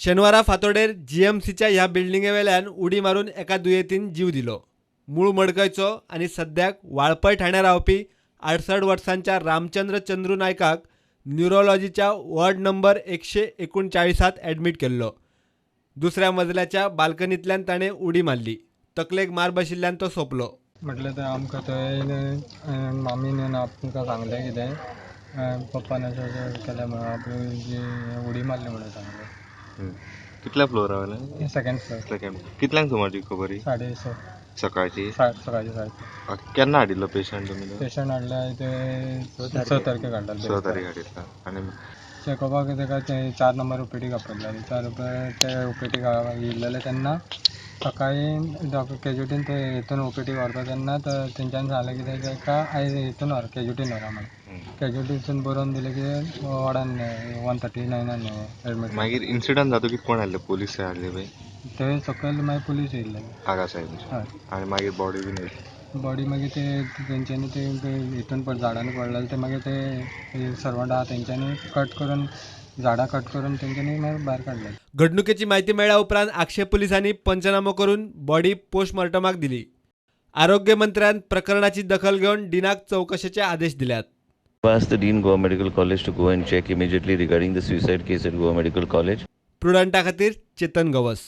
शेनवारा फांतोडेर जीएमसीच्या ह्या बिल्डिंगे वेल्यान उडी मारून एका दुयेंतीन जीव दिलो. मूळ मडकयचो आनी सद्याक वाळपय ठाण्यार रावपी 68 वर्सांच्या रामचंद्र चंद्रू नायकाक न्युरोलॉजीच्या वॉर्ड नंबर 139 ॲडमीट केल्लो. दुसऱ्या मजल्याच्या बाल्कनींतल्यान ताणें उडी मारली. तकलेक मार बशिल्ल्यान तो सोंपलो. म्हटलें तर आमकां थंय मामीन येवन आमकां सांगलें कितें पप्पान अशें अशें केलें म्हणून आपली उडी मारली म्हणून सांगलें. कितल्या फ्लोरा वयल्यान? Second floor. Second. कितल्यांक सुमार खबर ही? 6:30. सकाळची? सकाळची 6:30. केन्ना हाडिल्लो पेशंट तुमी? पेशंट हाडला ते 6 तारखेक हाडला. 6 तारीख हाडिल्लो. आनी चेकअपाक ताका 4 नंबर ओपीडीक आपयल्ले. 4 रुपया ते ओपीडीक येयल्ले तेन्ना सकाळी डॉक्टर कॅज्युटीन ते हितून ओपीडीक व्हरता तेन्ना तेंच्यांनी सांगलें कितें ताका आयज हितून व्हर, कॅज्युटीन व्हरा म्हणून. कॅज्युटीसून बरोवन दिलें की वॉर्डान 139 एडमीट. मागीर इन्सिडंट जातकीच कोण आयले? पोलीस आयले पळय थंय सकयल मागीर पुलीस येयल्ले. आगा साहेब. हय. आनी मागीर बॉडी बीन येयली? बॉडी मागीर ते तेंच्यांनी ते हितून झाडांनी पडलेले ते मागीर ते सर्वंट आहा तेंच्यांनी कट करून झाडां कट करून तेंच्यांनी मागीर भायर काडले. घडणुकेची म्हायती मेळ्ळ्या उपरांत आक्षे पुलिसांनी पंचनामो करून बॉडी पोस्टमॉर्टमाक दिली. आरोग्य मंत्र्यान प्रकरणाची दखल घेवन डिनाक चवकशेचे आदेश दिल्यात. Asked the Dean Goa Medical College to go and check immediately regarding the suicide case at Goa Medical College. प्रुडंटा खातीर चेतन गवस.